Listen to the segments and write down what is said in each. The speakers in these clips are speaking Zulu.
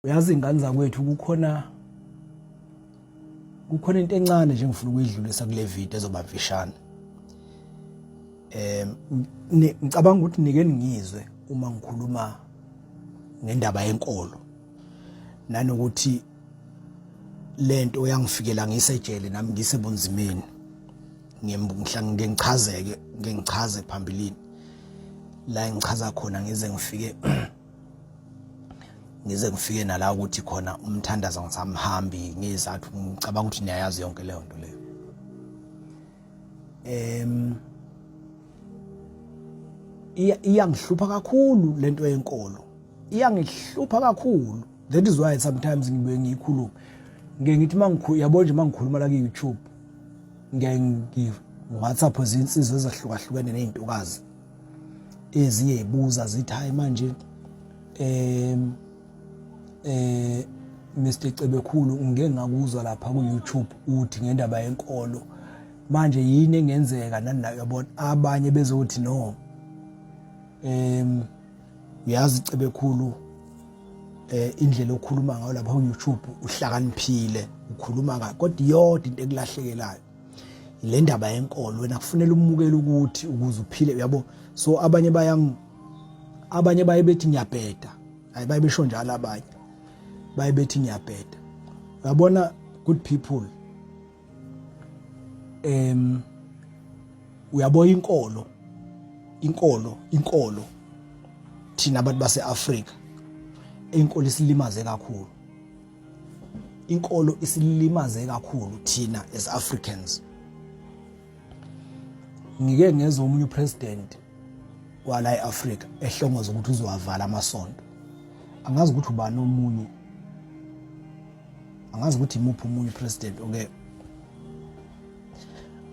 Uyazi ingane zakwethu kukhona into encane nje ngifuna ukuyidlulisa kule video ezoba mfishane. Ngicabanga ukuthi nike ningizwe uma ngikhuluma ngendaba yenkolo nanokuthi lento yangifikela ngisejele nami ngisebunzimeni ngike ngichazeke ngike ngichaze phambilini la engichaza khona ngize ngifike nala ukuthi khona umthandazo ngisamhambi ngezathu. Ngicabanga ukuthi niyayazi yonke leyo nto leyo. Iyangihlupha kakhulu lento yenkolo, iyangihlupha kakhulu. That is why sometimes ngibuye ngiyikhulume. Ngike ngithi mangikhuluma, yabo nje, mangikhuluma la ku-YouTube, ngeke ngi WhatsApp izinsizwa ezahlukahlukene nezintokazi eziye zibuza zithi, "Hayi manje, Mr Cebekhulu, ngike ngakuzwa lapha ku YouTube uthi ngendaba yenkolo, manje yini engenzeka?" Nani nayo, yabona, abanye bezothi, "No, uyazi Cebekhulu, indlela okhuluma ngayo lapha ku YouTube, uhlakaniphile, ukhuluma kahle, kodwa iyodwa into ekulahlekelayo, le ndaba yenkolo. Wena kufanele umukele ukuthi ukuze uphile," uyabo. So abanye baye bethi ngiyabheda. Hayi, baye besho njalo, abanye baye bethi ngiyabheda. Uyabona, good people, uyabo, inkolo, thina abantu base-Afrika, inkolo isilimaze kakhulu. Inkolo isilimaze kakhulu thina as Africans. Ngike ngezwe omunye upresident wala eAfrika ehlongoza ukuthi uzowavala amasonto. Angazi ukuthi ubani omunye, angazi ukuthi imuphi omunye upresident oke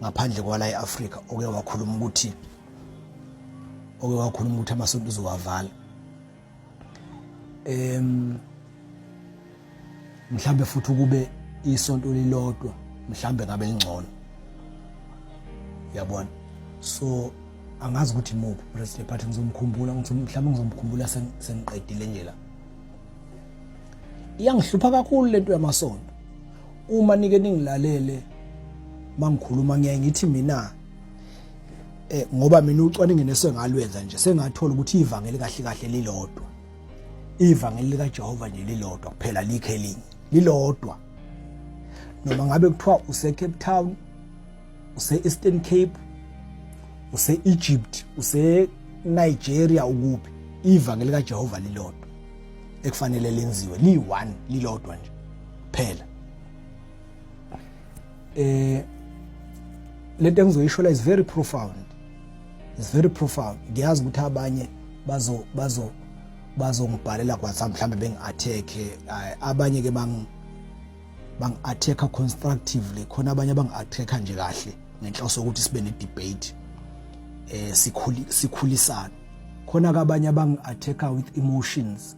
ngaphandle kwala eAfrika oke wakhuluma ukuthi amasonto uzowavala. Mhlambe futhi ukube isonto lilodwa, mhlambe ngabe lingcono, yabona. So angazi ukuthi imuphi president, but ngizomkhumbula, mhlawumbe ngizomkhumbula sengiqedile nje la. Iyangihlupha kakhulu lento yamasonto. Uma nike ningilalele mangikhuluma, ngiyaye ngithi mina, ngoba mina ucwaningo nesengalwenza nje, sengathola ukuthi ivangeli kahle kahle lilodwa, ivangeli likaJehova nje lilodwa kuphela, likhe elinye, lilodwa. Noma ngabe kuthiwa use Cape Town, use Eastern Cape, use Egypt, use Nigeria, ukuphi, ivangeli likaJehova lilodwa ekufanele lenziwe, li-one, lilodwa nje kuphela. Lento engizoyisho la is very profound, is very profound. Ngiyazi ukuthi abanye bazo bazongibhalela ku WhatsApp, mhlambe bengi-attack. Abanye ke bang-attack constructively, khona abanye abangi-attack nje kahle ngenhloso yokuthi sibe ne-debate, sikhulisana. Khona ke abanye abangi-attack with emotions.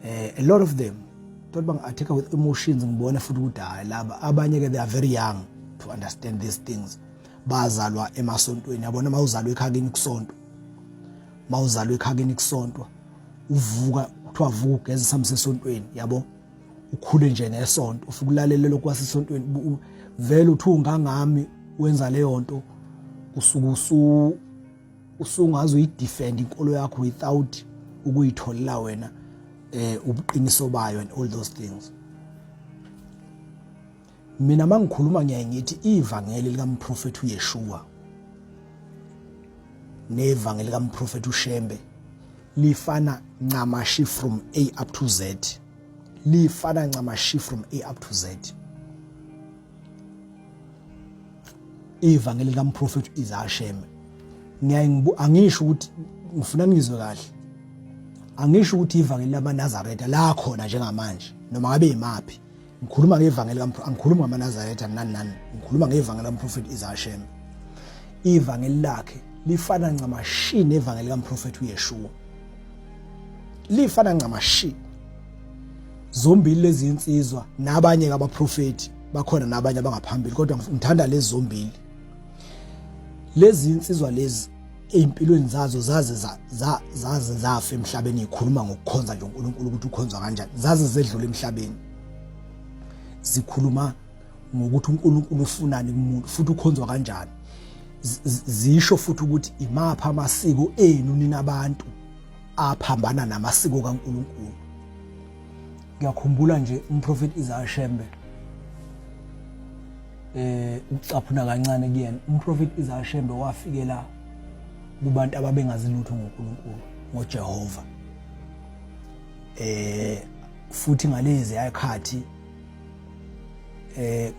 A lot of them thought bangi-attack with emotions. Ngibona futhi ukuthi hayi, laba abanye ke, they are very young to understand these things. Bazalwa emasontweni, yabona. Mawuzalwa ekhakeni kusonto, mawuzalwa ekhakeni kusontwa, uvuka kuthiwa vuka ugeza isamba sesontweni, yabo, ukhule nje ngesonto, ufike ulalele lokhu kwasesontweni. Vele uthi ungangami wenza leyo nto, usuke usungaze uyidefend inkolo yakho without ukuyitholela wena ubuqiniso bayo and all those things. Mina mangikhuluma ngiyaye ngithi ivangeli likamprofeti uYeshua nevangeli likamprofeti uShembe lifana ncamashi from A up to Z, lifana ncamashi from A up to Z. Ivangeli likamprofeti Isaiah Shembe, ngiyaye angisho ukuthi, ngifuna nizwe kahle, angisho ukuthi ivangeli lamaNazaretha la khona njengamanje noma ngabe imaphi. Ngikhuluma ngevangeli, angikhulumi ngamaNazaretha nani nani, ngikhuluma ngevangeli kamprofeti Isaiah Shembe. Ivangeli lakhe lifana ncamashi nevangeli kamprofeti uYeshua, lifana ncamashi zombili lezi insizwa. Nabanye abaprofeti bakhona, nabanye abangaphambili, kodwa ngithanda lezi zombili lezi insizwa lezi. Ey'mpilweni zazo zaze zaze zafa emhlabeni ikhuluma ngokukhonza nje uNkulunkulu ukuthi ukhonzwa kanjani, zaze zedlula emhlabeni zikhuluma ngokuthi uNkulunkulu ufunani kumuntu futhi ukhonzwa kanjani. Zisho futhi ukuthi imaphi amasiko enu nina abantu aphambana namasiko kaNkulunkulu. Ngiyakhumbula nje umprofeti Isaiah Shembe, ukucaphuna kancane kuyena, umprofeti Isaiah Shembe wafikela kubantu ababengazi lutho ngoNkulunkulu, ngoJehova, futhi ngalezi ayikhathi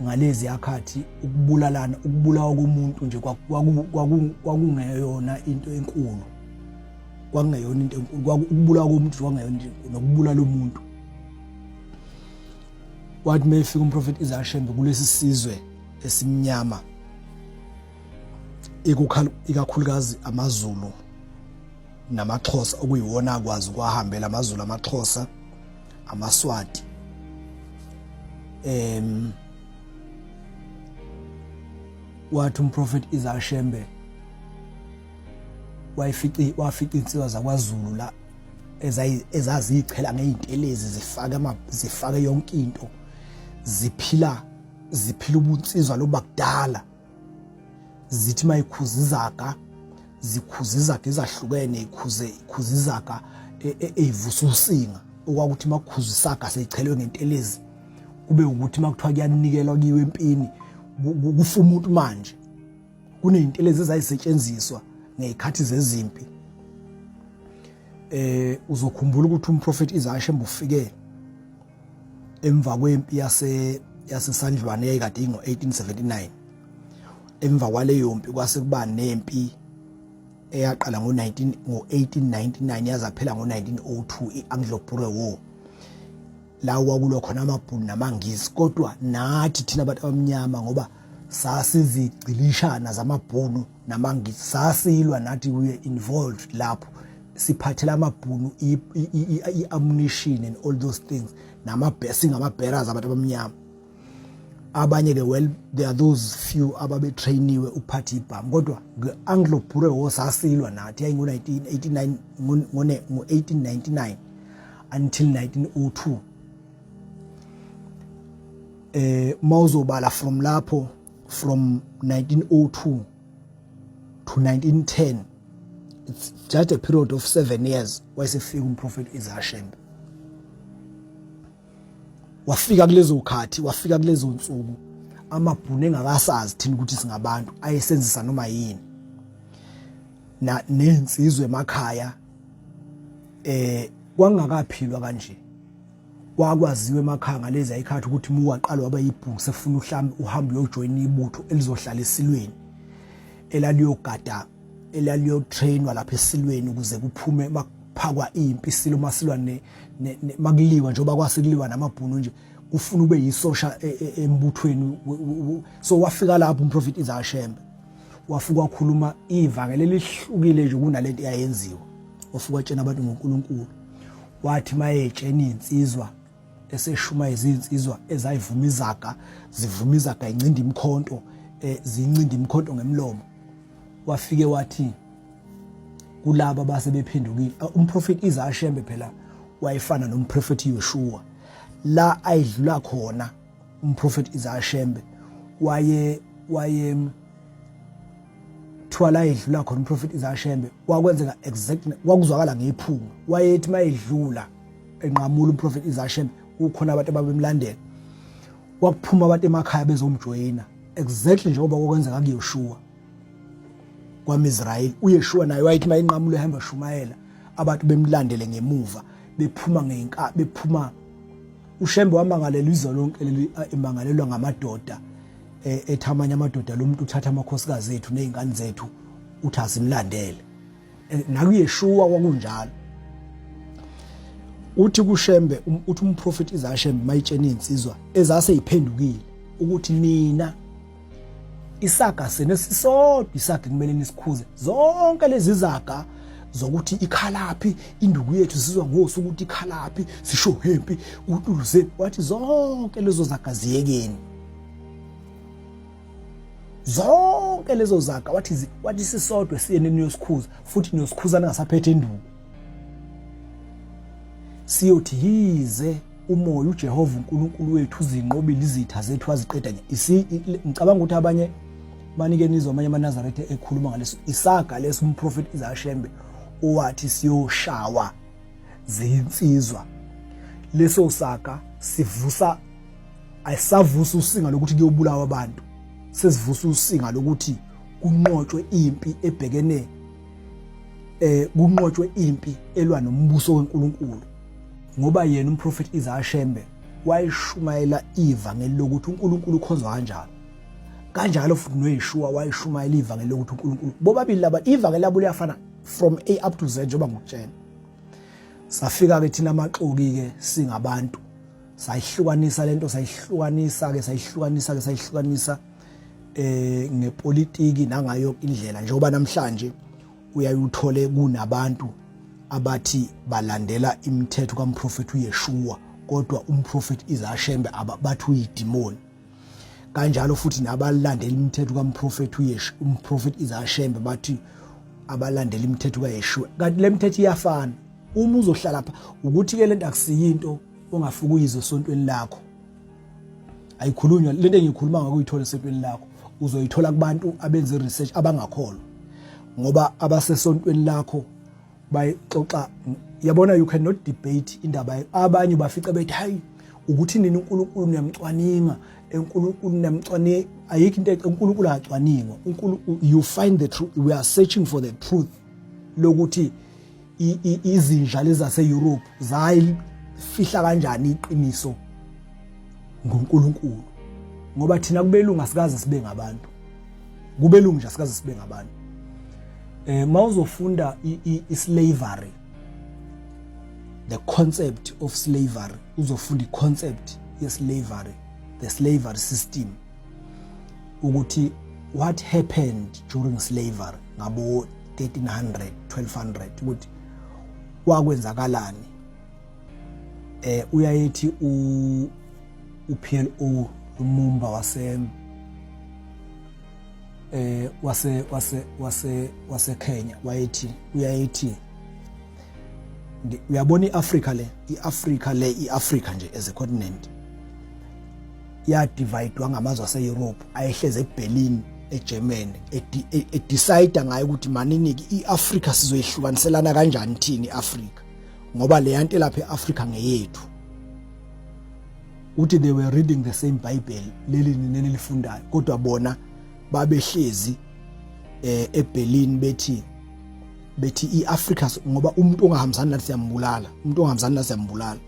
ngalezi yakhathi ukubulalana, ukubulawa komuntu nje kwakungeyona into enkulu, kwakungeyona into enkulu ukubulawa komuntu, kwakungeyona into enkulu nokubulala umuntu. Wathi mayefika umprofeti Isaiah Shembe kulesi sizwe esimnyama, ikakhulukazi amaZulu namaXhosa, okuyiwona akwazi ukuhambela amaZulu, amaXhosa, amaSwati, wathi umprofeti Isaiah Shembe wayifici wafica insizwa zakwaZulu la ezaziyichela ngeyintelezi, zifake zifake yonke into, ziphila ziphila ubunsizwa lobakudala, zithi mayikhuza izaga, zikhuza izaga ezahlukene, ikhuze ikhuza izaga eyivusa usinga, okwakuthi makukhuza isaga seyichelwe ngentelezi kube ukuthi makuthiwa kuyanikelwa kiwe empini kufa umuntu. Manje kunezintelezi ezayisetshenziswa ngezikhathi zezimpi. Uzokhumbula ukuthi umprofeti Isaiah Shembe ufike emva kwempi yase yaseSandlwane eyayikade ingo-1879. Emva kwaleyo mpi kwase kuba nempi eyaqala ngo-19 ngo-1899 yazaphela ngo-1902, i-Anglo-Boer War, la kwakulwa khona amaBhunu namaNgisi. Kodwa nathi thina abantu abamnyama, ngoba sasizigcilishana zamabhunu namaNgisi, sasilwa nathi, we were involved lapho, siphathela amabhunu i-ammunition and all those things, singama-bearers abantu abamnyama. Abanye-ke, well, there are those few ababetrainiwe ukuphatha ibhamu, kodwa nge-Anglo-Boer War sasilwa nathi, yayingo-1989, ngo-1899 until 1902. Mawuzobala from lapho, from 1902 to 1910, it's just a period of 7 years. Wayesefika umprofeti Isaiah Shembe, wafika kulezo khathi, wafika kulezo nsuku amabhunu engakasazi thina ukuthi singabantu, ayesenzisa noma yini na nensizwe emakhaya. Kwangakaphilwa kanje, kwakwaziwe emakhaya ngalezi ayikhathi ukuthi uma waqala waba yibhungu, sefuna uhlambe uhambe uyojoyina ibutho elizohlala esilweni, elaliyogada, elaliyotrainwa lapha esilweni ukuze kuphume makuphakwa impi, isilo masilwa makuliwa, njengoba kwasekuliwa namabhunu nje, kufuna ube yisosha embuthweni. So wafika lapho umprofeti Isaiah Shembe, wafika wakhuluma ivangeli elihlukile nje kunalento eyayenziwa. Wafika watshena abantu ngoNkulunkulu. Wathi mayetshena insizwa, eseshuma izinsizwa ezayivuma izaga, zivuma izaga, incinda imkhonto, zincinda imkhonto ngemlomo, wafike wathi kulaba base bephendukile, umprofeti Isaiah Shembe phela wayefana nomprofeti Yoshua la ayidlula khona. Umprofeti Isaiah Shembe waye thiwa la edlula khona umprofeti Isaiah Shembe kwakwenzeka exactly, kwakuzwakala ngephunga. Wayethi mayedlula enqamula umprofeti Isaiah Shembe, kukhona abantu ababemlandela, kwakuphuma abantu emakhaya bezomjoyina, exactly njengoba kwakwenzeka kuYoshua kwamIsrayeli. uYeshua naye wayethi mayinqamula ehamba shumayela, abantu bemlandele ngemuva, bephuma ngenka bephuma. uShembe wamangalela izwe lonke leli, emangalelwa ngamadoda, ethi amanye amadoda, lo muntu uthatha amakhosikazi ethu nezingane zethu, uthi asimlandele. NakuYeshua kwakunjalo. Uthi kuShembe, uthi umprofeti Isaiah Shembe mayitshena insizwa ezase iphendukile ukuthi nina isaga sene sisodwa, isaga kumele nisikhuze, zonke lezi zaga zokuthi ikhalaphi induku yethu, sizwa ngosu ukuthi ikhalaphi, sisho hempi utuluze, wathi zonke lezo zaga ziyekeni. Zonke lezo zaga wathi wathi sisodwa siyene niyosikhuza futhi niyosikhuza ningasaphethe induku. Siyothi yize umoya uJehova uNkulunkulu wethu uzinqobile izitha zethu waziqeda nje. Ngicabanga ukuthi abanye manike nizwa amanye amaNazaretha ekhuluma ngaleso isaga leso umprofeti Isaiah Shembe owathi siyoshawa zinsizwa. Leso saga sivusa ayisavusa usinga lokuthi kuyobulawa abantu sesivusa usinga lokuthi kunqotshwe impi ebhekene eh kunqotshwe impi elwa nombuso weNkulunkulu ngoba yena umprofeti Isaiah Shembe wayeshumayela ivangeli lokuthi uNkulunkulu ukhonzwa kanjani kanjalo futhi noYeshua wayeshumayela ivangeli lokuthi uNkulunkulu bobabili laba ivangeli labo liyafana from A up to Z njengoba ngikutshela safika ke thina amaxoki ke singabantu sayihlukanisa lento sayihlukanisa ke sayihlukanisa ke sayihlukanisa eh ngepolitiki nangayo indlela njengoba namhlanje uyayuthole kunabantu abathi balandela imithetho kaMprofethi uYeshua kodwa umprofethi Izashembe ababathi uyidimoni kanjalo futhi nabalandela imithetho kaMprofethi uYeshu umprofethi Izashembe bathi abalandela imithetho kaYeshua kanti le mithetho iyafana uma uzohlala lapha ukuthi ke lento akusiyinto ongafika uyizwe esontweni lakho ayikhulunywa lento engiyikhuluma ngakuyithola esontweni lakho uzoyithola kubantu abenza research abangakholwa ngoba abasesontweni lakho bayixoxa yabona you cannot debate indaba abanye bafica bethi hayi ukuthi nini uNkulunkulu niyamcwaninga uNkulunkulu niyamcwaninga ayikho into uNkulunkulu akacwaningwa uNkulunkulu you find the truth we are searching for the truth lokuthi izinja lezi zase-Europe zayifihla kanjani iqiniso ngoNkulunkulu ngoba thina kubelungu asikaze sibe ngabantu kubelungu nje asikaze sibe ngabantu eh mawuzofunda i-slavery the concept of slavery uzofunda i-concept ye-slavery the slavery system ukuthi what happened during slavery ngabo 1300 1200 ukuthi kwakwenzakalani eh uyayethi u uPLO Lumumba wase eh wase wase wase wase Kenya wayethi uyayethi uyabona iAfrica le iAfrica le iAfrica nje as a continent yadividwa ngamazwe ase-Europe ayehleze eBerlin eGermany edecide ngayo ukuthi maniniki iAfrica sizoyihlukaniselana kanjani thini iAfrica ngoba le yanto elapha eAfrica ngeyethu uthi they were reading the same bible leli nina nilifundayo kodwa bona babehlezi eh eBerlin bethi bethi iAfrica ngoba umuntu ongahambisani nathi siyambulala umuntu ongahambisani nathi siyambulala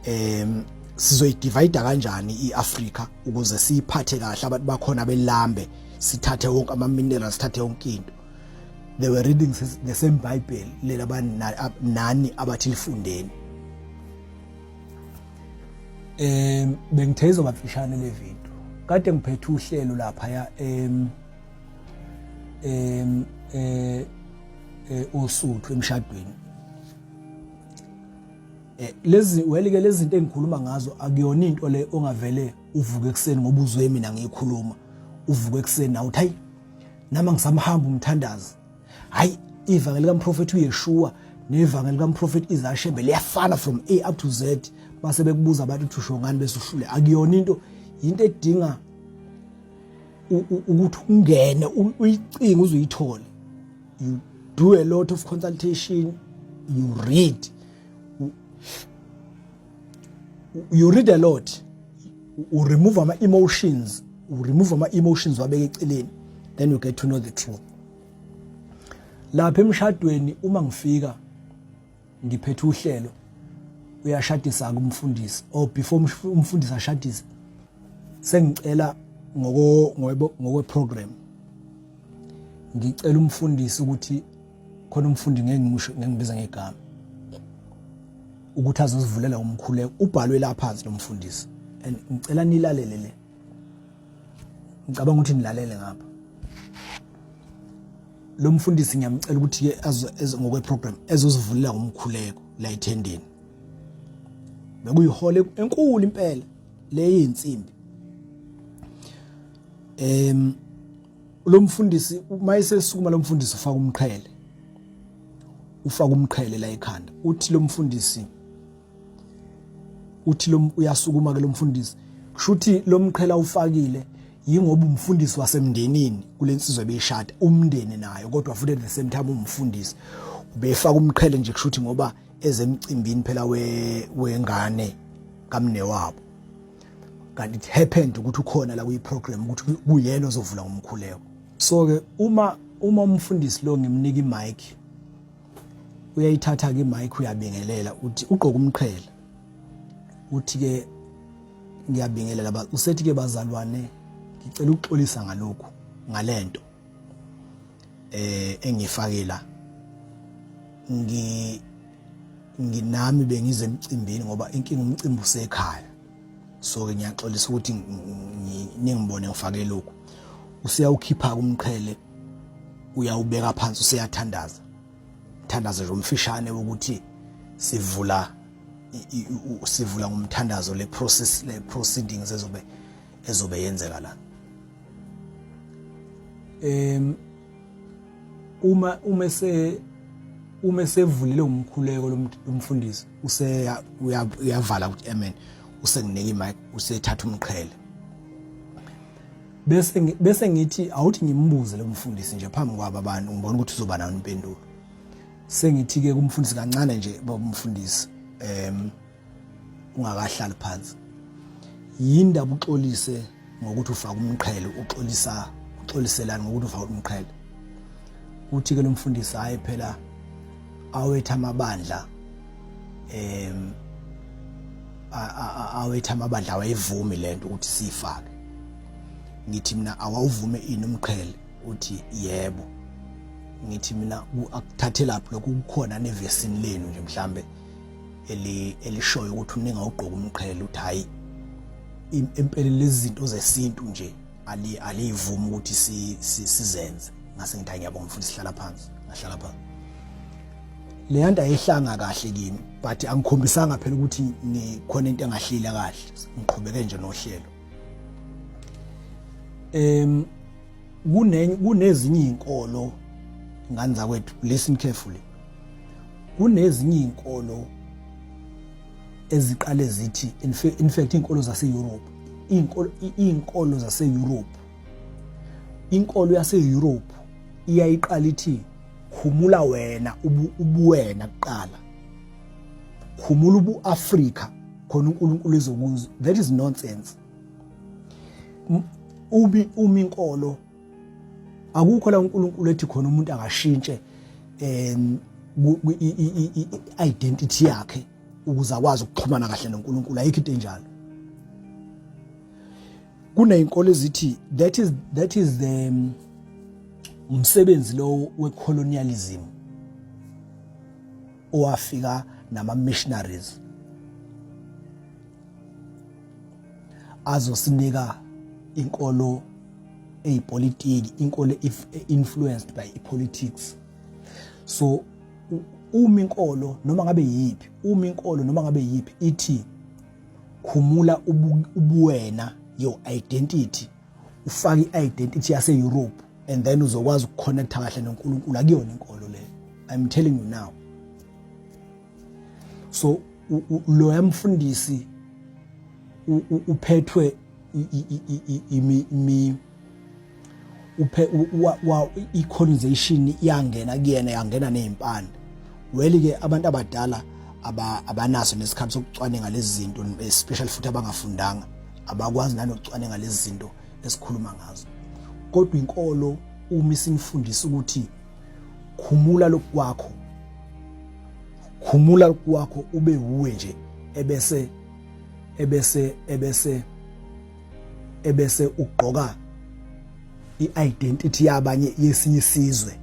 em sizoyidivide kanjani iAfrica ukuze siyiphathe kahle abantu bakhona belambe sithathe wonke ama minerals sithathe yonke into they were reading the same bible lela nani abathi lifundeni em bengithe izoba mfishane le video kade ngiphethe uhlelo lapha ya em em eh, eh osuthu emshadweni eh lezi welike lezi zinto engikhuluma ngazo akuyona into le ongavele uvuke ekseni ngoba uzwe mina ngiyikhuluma uvuke ekseni nawe uthi hayi nama ngisamhamba umthandazi hayi ivangeli kamprofethi uYeshua nevangeli kamprofethi Isaiah liyafana from A up to Z base bekubuza abantu ukuthi usho ngani bese uhlule akuyona into into edinga ukuthi ungene uyicinge uze uyithole you do a lot of consultation you read you read a lot u remove ama emotions u remove ama emotions wabeka eceleni then you get to know the truth lapha emshadweni uma ngifika ngiphethe uhlelo uyashadisa kumfundisi or before umfundisi ashadise sengicela ngoko ngokwe program ngicela umfundisi ukuthi khona umfundi ngeke ngimusho ngeke ngibize ngegama ukuthi azosivulela umkhuleko ubhalwe la phansi lo mfundisi and ngicela nilalele le ngicabanga ukuthi nilalele ngapha lo mfundisi ngiyamcela ukuthi ke ngokwe program ezosivulela ngomkhuleko la ethendeni bekuyihole enkulu impela le yinsimbi Lo mfundisi uma esesukuma, lo mfundisi ufaka umqhele, ufaka umqhele la ekhanda. Uthi lo mfundisi, uthi lo uyasukuma ke lo mfundisi, kushuthi lo mqhela ufakile yingoba umfundisi wasemndenini kulensizwa ebeyishada, umndeni nayo, kodwa futhi at the same time umfundisi ubefaka umqhele nje, kushuthi ngoba ezemcimbini phela wengane kamnewabo. Kanti it happened ukuthi ukhona la kuyi-program ukuthi kuyena ozovula ngomkhuleko. So ke uma umfundisi lo ngimnika imic, uyayithatha ke imic, uyabingelela, uthi ugqoka umqhele, uthi ke ngiyabingelela ba, usethi ke bazalwane, ngicela ukuxolisa ngalokhu, ngalento engifake la. Nginami bengize emcimbini ngoba inkinga umcimbi usekhaya, so ke ngiyaxolisa ukuthi ningibone ngifake lokhu. Usiyawukhipha kumqhele, uyawubeka phansi, useyathandaza, thandaza nje umfishane ukuthi sivula ngomthandazo le process, le proceedings ezobe yenzeka la. Uma esevulile umkhuleko lomfundisi, useya uyavala ukuthi amen, usenginika imic, usethatha umqhele, bese ngithi awuthi ngimbuze lo mfundisi nje phambi kwabo abantu, ngibona ukuthi uzoba nayo impendulo. Sengithi ke kumfundisi kancane nje, bomfundisi, ungakahlali phansi, yindaba uxolise ngokuthi ufaka umqhele? Uxolisa, uxoliselani ngokuthi ufaka umqhele? Uthi ke lo mfundisi, hayi phela, awethu amabandla awethu amabandla awayivumi lento ukuthi siyifake. Ngithi mina, awawuvume ini, umqhele? Uthi yebo. Ngithi mina, akuthathelaphi lokhu? Kukhona nevesini lenu nje mhlambe elishoyo ukuthi ningawugqoka umqhele? Uthi hayi, empeleni lezi zinto zesintu nje alivumi ukuthi sizenze. Ngase ngithi ngiyabonga mfundisi, sihlala phansi. Ngahlala phansi. Le nto ayihlanga kahle kimi, but angikhombisanga phela ukuthi ngikhona into engahlile kahle, ngiqhubeke nje nohlelo. Kunezinye izinkolo, ngani zakwethu, listen carefully, kunezinye izinkolo eziqale zithi, in fact izinkolo zase-Europe, izinkolo zase-Europe, inkolo yase-Europe iyayiqala ithi khumula wena ubuwena kuqala, khumula ubu-Afrika khona uNkulunkulu ezokuzwa. That is nonsense. Ubi uma inkolo, akukho la uNkulunkulu ethi khona umuntu akashintshe identity yakhe ukuze akwazi ukuxhumana kahle noNkulunkulu. Ayikho into enjalo. Kunezinkolo ezithi that is the umsebenzi lo we-colonialism owafika nama missionaries azosinika inkolo eyipolitiki, inkolo influenced by politics. So uma inkolo noma ngabe yiphi, uma inkolo noma ngabe yiphi ithi khumula ubuwena, your identity, ufake i-identity yase-Europe and then uzokwazi ukuconnecta kahle noNkulunkulu, akuyona inkolo leyo, I'm telling you now. So lo yamfundisi uphethwe imi uphe wa i-colonization yangena kuyena, yangena nezimpande. Well ke, abantu abadala abanaso nesikhathi sokucwaninga lezi zinto, especially futhi abangafundanga, abakwazi nanokucwaninga lezi zinto esikhuluma ngazo. Kodwa inkolo uma isinifundisa ukuthi khumula lokwakho, khumula kwakho ube wuwe nje, ebese ugqoka i-identity yabanye, yesinye isizwe,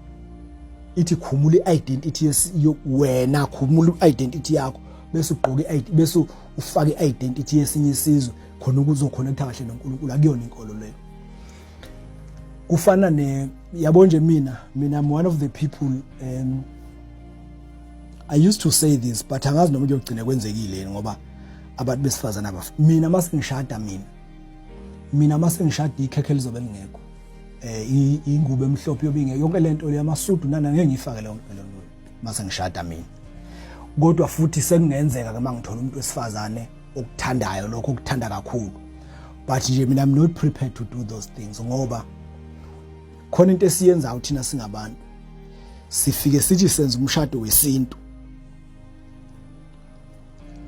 ithi khumula i-identity wena, khumula i-identity yakho bese ugqoka, bese ufake i-identity yesinye isizwe khona ukuzoconnecta kahle noNkulunkulu, akuyona inkolo leyo. Kufana ne yabo nje, mina I'm one of the people, I used to say this, but angazi noma kuyogcina kwenzekile ngoba abantu besifazana abaf mina masingishada mina Mina mase ngishada ikhekhe lizobe lingekho, ingubo emhlophe yobe ingekho, yonke lento le amasudu nana ngeke ngiyifake leyo nto leyo mase ngishada mina. Kodwa futhi sekungenzeka ke mangithola umuntu wesifazane okuthandayo lokho, okuthanda kakhulu, but nje mina I'm not prepared to do those things, ngoba khona into esiyenzayo thina singabantu, sifike sithi senza umshado wesintu,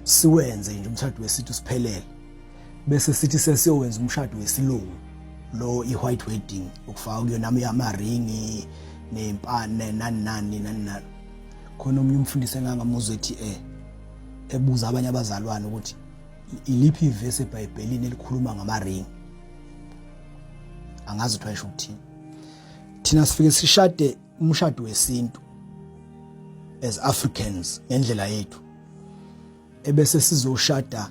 siwenze nje umshado wesintu siphelele, bese sithi sesiyowenza umshado wesilungu lo, i-white wedding, ukufaka kuyona amaringi nempane, nani nani nani nani. Khona omunye umfundisi engangamuzwa ethi ebuza abanye abazalwane ukuthi iliphi ivesi eBhayibhelini elikhuluma ngamaringi. Angazi ukuthi wayesho ukuthini. Thina sifike sishade umshado wesintu as Africans ngendlela yethu, ebese sizoshada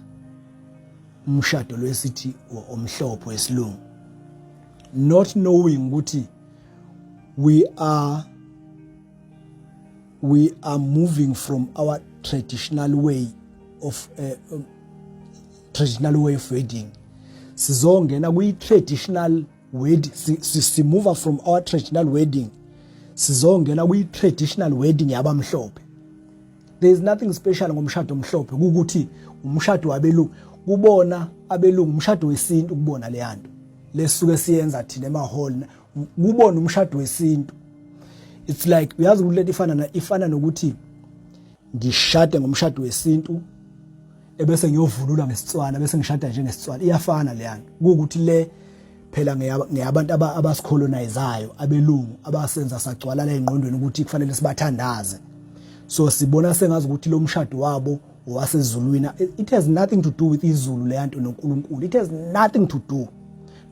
umshado lwesithi omhlophe wesilungu, not knowing ukuthi we are moving from our traditional way of wedding, sizongena kwi traditional wedding. Si move from our traditional wedding, sizongena kwi traditional wedding yabamhlophe. There is nothing special ngomshado omhlophe, ukuthi umshado wabelungu kubona abelungu, umshado wesintu kubona leyanto lesuke siyenza thina ema-hall, kubona umshado wesintu. It's like, uyazi ukuthi lento ifana nokuthi ngishade ngomshado wesintu ebese ngiyovunula ngesitswana, bese ngishada njengesitswana. Iyafana leyana, kuwukuthi le phela ngeyabantu abasicolonizayo, abelungu, abasenza sagcwala la engqondweni ukuthi kufanele sibathandaze. So sibona sengazi ukuthi lo mshado wabo owasezulwini. It has nothing to do with izulu leyanto noNkulunkulu. It has nothing to do.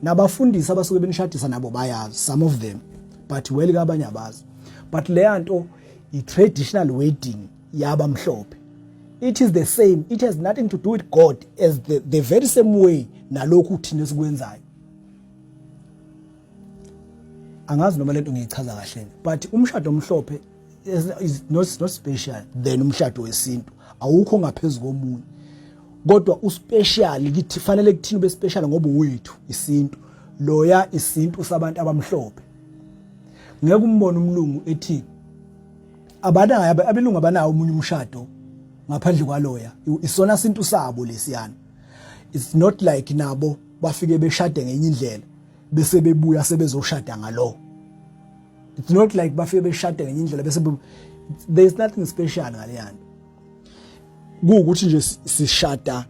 Nabafundisi abasuke benishadisa nabo bayazi, some of them, but well, kabanye abazi. But leyanto i-traditional wedding yabamhlophe. It is the same. It has nothing to do with God, as the very same way nalokhu thina esikwenzayo. Angazi noma lento ngiyichaza kahle, but umshado omhlophe is not special than umshado wesintu. Awukho ngaphezulu komunye, kodwa uspecial kithi. Fanele kuthina ube special ngoba wethu isintu loya, isintu sabantu abamhlophe. Ngeke umbone umlungu ethi abanayo, abelungu abanawo omunye umshado ngaphandle kwaloya. Isona sintu sabo lesiyana. It's not like nabo bafike beshade ngenye indlela bese bebuya sebezoshada ngalo. It's not like bafike beshade ngenye indlela bese, there is nothing special ngaleyana. Kuwukuthi nje sishada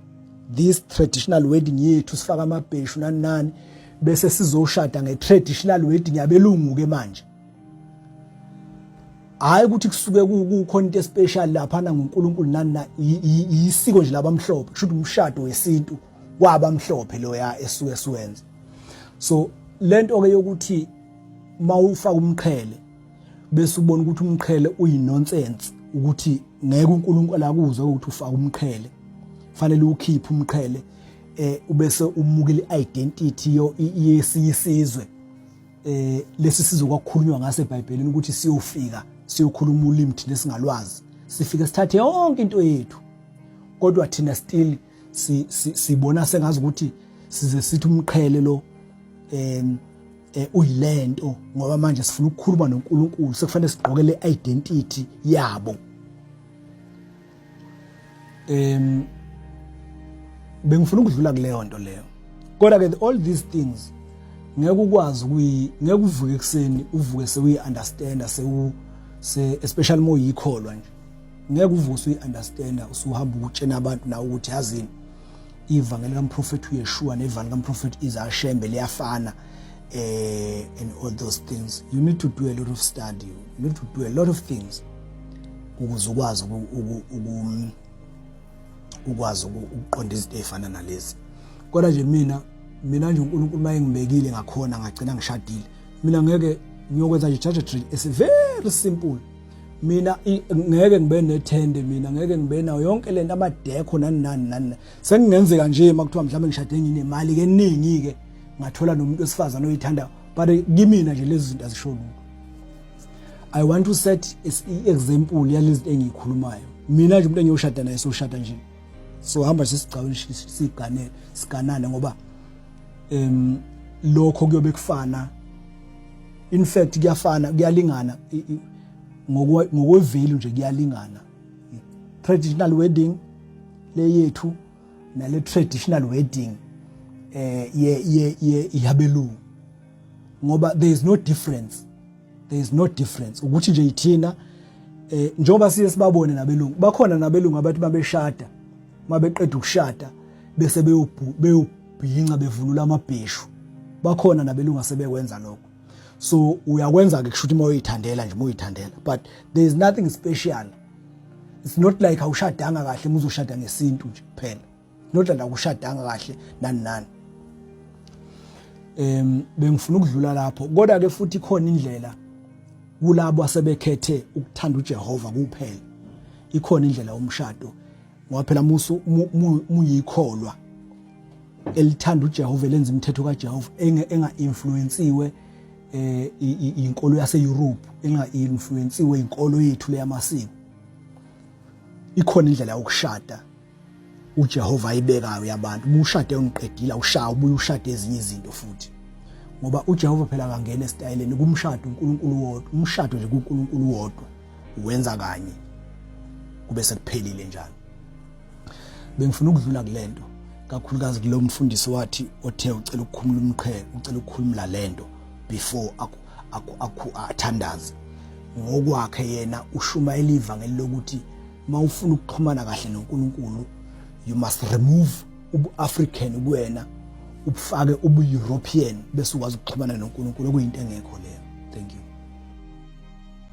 this traditional wedding yethu, sifaka amabheshu, nani nani, bese sizoshada nge-traditional wedding yabelungu ke manje. Hayi ukuthi kusuke kukhona into especial laphana ngoNkulunkulu nani na, isiko nje labamhlophe, kusho ukuthi umshado wesintu kwabamhlophe loya esuke siwenza. So lento ke yokuthi mawufaka umqhele bese ubona ukuthi umqhele uyinonsense, ukuthi ngeke uNkulunkulu akuzwe ukuthi ufaka umqhele, fanele ukhiphe umqhele, ubese umukela identity yo yesizwe lesi sizwe kwakukhulunywa ngaso eBhayibhelini, ukuthi siyofika siyokhuluma ulimi thina singalwazi, sifike sithathe yonke into yethu, kodwa thina still sibona sengazi ukuthi size sithi umqhele lo uyilento, ngoba manje sifuna ukukhuluma noNkulunkulu, sekufanele sigqoke le identity yabo. Bengifuna ukudlula kuleyo nto leyo, kodwa ke all these things ngeke ukwazi ukuyi, ngeke uvuke ekseni uvuke sewuyi understand, sewu se especially uma uyikholwa nje, ngeke uvuke usuyi understand usuhamba ukutshena abantu nawe ukuthi yazini, ivangeli kaMprofeti uYeshua nevangeli kaMprofeti Isaiah Shembe liyafana, and all those things. You need to do a lot of study, you need to do a lot of things ukuze ukwazi ukuqonda izinto ezifana nalezi. Kodwa nje mina nje uNkulunkulu mayengibekile ngakhona ngagcina ngishadile, mina ngeke ngiyokwenza nje judge drill. It's very simple. Mina ngeke ngibe nethende, mina ngeke ngibe nayo yonke lento, amadecor, nani nani nani. Sengingenzeka nje makuthiwa mhlawumbe ngishade nginemali ke eningi ke, ngathola nomuntu wesifazane oyithanda, but kimina nje lezi zinto azisho lutho. I want to set i-example yalezi zinto engiyikhulumayo. Mina nje umuntu engiyoshada naye, soshada nje, so hamba nje sigcawini, sigane, siganane, ngoba Lokho kuyobe kufana, in fact kuyafana, kuyalingana ngokwe-value nje, kuyalingana traditional wedding le yethu nale traditional wedding ye ye ye yabelungu, ngoba there is no difference, there is no difference. Ukuthi nje ithina njengoba siye sibabone nabelungu, bakhona nabelungu abathi babeshada, mabeqeda ukushada bese beyobhinca bevunula amabheshu. Bakhona nabelungu asebekwenza lokho. So uyakwenza ke, kusho ukuthi uma uyithandela nje, uma uyithandela, but there is nothing special. It's not like awushadanga kahle uma uzoshada ngesintu nje kuphela, not like awushadanga kahle nani nani. Bengifuna ukudlula lapho, kodwa ke futhi ikhona indlela kulabo asebekhethe ukuthanda uJehova kuphela. Ikhona indlela yomshado, ngoba phela musu muyikholwa elithanda uJehova, elenza imithetho kaJehova, enga influensiwe inkolo yase Europe, enga influensiwe inkolo yethu leyamasiko, ikhona indlela yokushada uJehova ayibekayo yabantu. Uma ushade ungiqedile, ushaya ubuye ushade ezinye izinto futhi, ngoba uJehova phela akangena esitayeleni kumshado. uNkulunkulu wodwa, umshado nje kuNkulunkulu wodwa, uwenza kanye kube sekuphelile njalo. Bengifuna ukudlula kulento, kakhulukazi kulo mfundisi wathi othe ucela ukukhumula umqhele, ucela ukukhulumula lento before aku aku aku athandaze. Ngokwakhe yena ushumayela ivangeli lokuthi mawufuna ukuxhumana kahle noNkulunkulu, you must remove ubu-African kuwena, ubufake ubu-European, bese ukwazi ukuxhumana noNkulunkulu, okuyinto engekho leyo. Thank you.